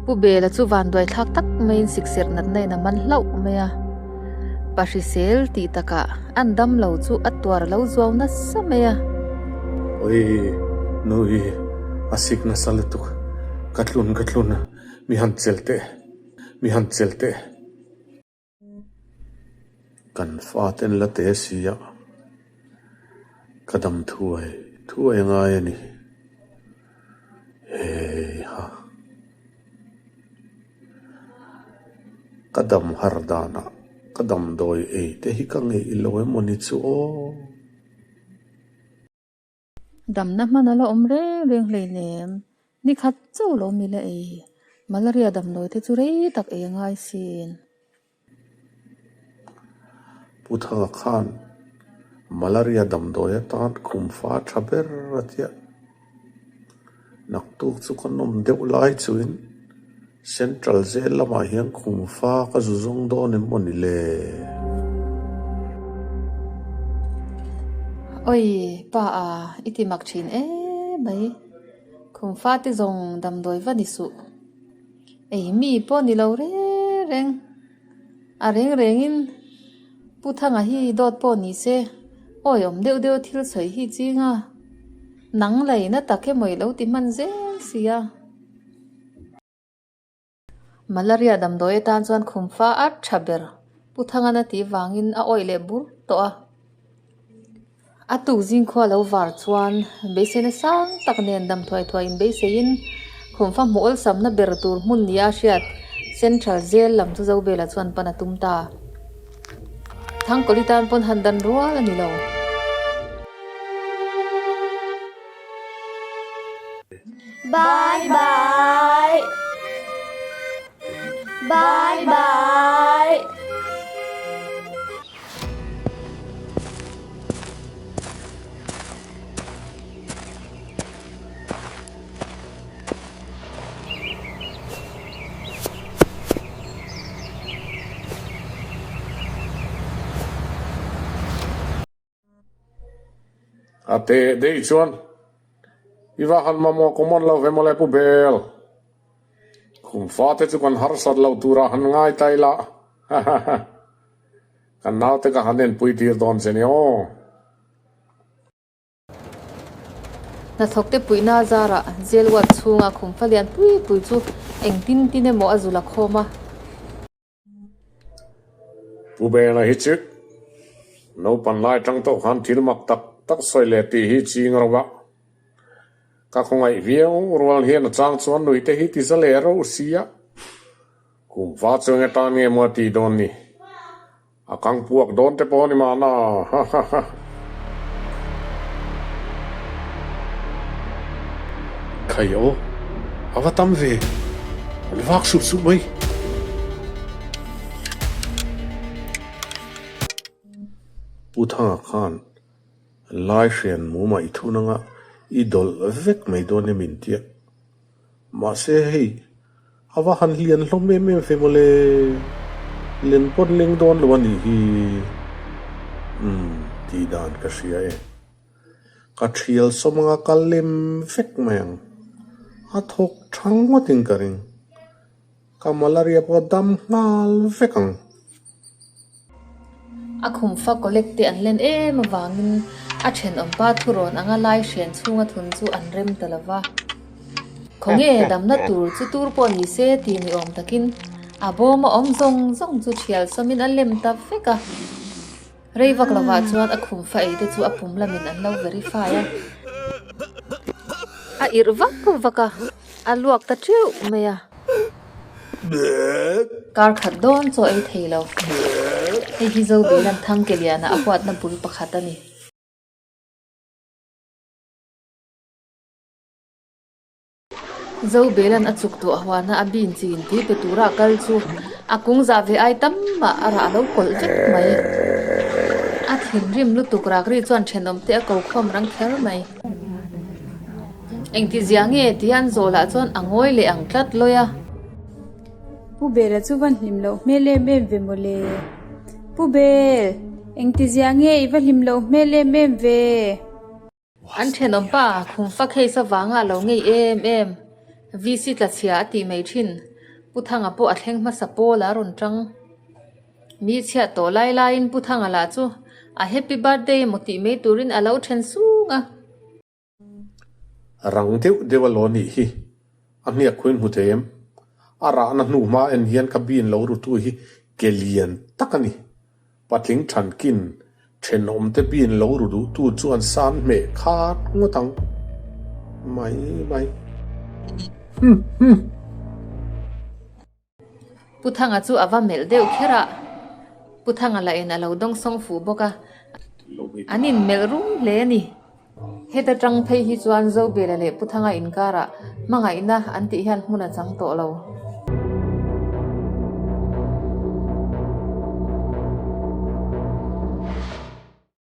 Pu Bela chu vanduai thlak tak maiin sikserh natna in a man hlauh mai a, pa hrisel tih takah an dam lo chu a tuar lo zuau nasa mai a. Oi, nui, a sik nasa lutuk, ka tlun ka tlun, mi han chel teh, mi han chel teh. Kan faten la te si a, ka dam thuai thuai ngai a ni. Heiha. Ka dam har danah ka damdawi ei te hi ka ngeih lo emaw ni chu aw. Damna hman a la awm reng reng hleinem. Ni khat chauh lo mi la ei. Malaria damdawi te chu rei tak ei a ngai sin. Pu Thanga khan malaria damdawi atan khum fa tha ber a tia. Naktuk chu ka nawm deuh lai chuin Central zel lamah hian khum fa ka zu zawng dawn em maw ni le? Oi, pa a, i ti mak thin em mai. Khum fa te zawng damdawi va ni suh. Ei mi pawh ni lo reng reng. A reng rengin Pu Thanga hi dawt pawh ni se, awi awm deuh deuh thil sawi hi ching a, nang laina tak emaw i lo ti hman zel sia. Malaria damdawi atan chuan khum fa a tha ber. Pu Thangana tih vangin a awih leh bur tawh a. A tuk zingkhua lo var chuan beiseina sang tak nen dam thuai thuai in beiseiin khum fa hmuh awlsamna ber tur hmun nia a hriat Central Jail lam chu Zobela chuan pan a tum ta. Thangkawli tan pawn han dan rual a ni lo. Bye bye Bye bye A teh daih chuan i va han mamawh common lo ve mawle Pu Bel. Khum fate chu kan harsat loh turah han ngai ta ila hahaha. Kan naute ka han enpui tir dawn che ni aw. Hnathawkte puihna zarah jail ward chhunga khum fa lian pui pui chu engtin tin emaw a zul a khawm a. Pu Bena hi chu naupan lai tang tawh khan thil mak tak tak sawi leh tih hi ching ro a, ka khawngaih viau rual hian a chang chuan nui te hi ti za leh reuh sia, kum va chu eng atan nge maw a tih dawn ni? A kang puak dawn te pawh a ni mahna ha ha ha. Khai aw, a va tam ve, an vak sup sup mai. Pu Thanga khan lai hrian mumah i thun anga i dawlh vek mai dawn em intia. Mahse hei a va han hlian hlawm em em ve mawle, len pawn leng dawn lo a nih hi. Umm tih dan ka hria e. Ka thial sawm anga ka lem vek mai ang. A thawk thang ngawtin ka ring. Ka malaria pawh a dam nghal vek ang. A khumfa collect te an len em avangin a thenawmpa thurawn anga lai hrian chhunga thun chu an rem ta lo va. Khawnge damna tur chu tur pawh ni se tih ni awm takin a bawm a awm zawng zawng chu thial sawmin a lem ta vek a. Rei vak lovah chuan a khum fa ei te chu a pum lamin an lo verify a. A irh vak vak a, a luak ta teuh mai a. Kar khat dawn chaw ei thei lo. Hei hi Zobeilan Thangkeliana a huatna bul pakhat a ni. Zobeilan a chuk tawh huana a bin chin tui pe tura a kal chu a kung zah ve ai tam mah a rah lo kawlh vek mai. A thinrim lutuk rak ri chuan thenawm te a ko khawm rang kher mai. Engti zia nge tih an zawh lah chuan a ngawi leh ang tlat lawi a. Pu Bela chu va hlim loh hmel em em ve mawle. Pu Bel, engti zia nge i va hlim loh hmel em em ve? An thenawm pa khum fa case avanga a lo ngei em em. VC tla chhia a tih mai thin. Pu Thanga pawh a thleng hmasa pawl a rawn tang. Mi chhiat tawh lai laiin Pu Thanga lah chu a happy birthday emaw tih mai turin a lo then sung a. Rang deuh deuh a lo nih hi. A hniak khuin hmu thei em? A rahna hnu hma en hian ka bin lo rutu hi ke lian tak a ni. Patling thankin thenawmte bin lo ru duhtu chuan san hmeh khat ngawt ang. Mai mai. Hum hum. Pu Thanga chu a va melh deuh kher a, Pu Thanga lah in a lo dawngsawng fuh bawk a, an in melh rum hle a ni. Heta tang phei hi chuan Zobela leh Pu Thanga inkarah hmangaihna an tih hian hmun a chang tawh lo.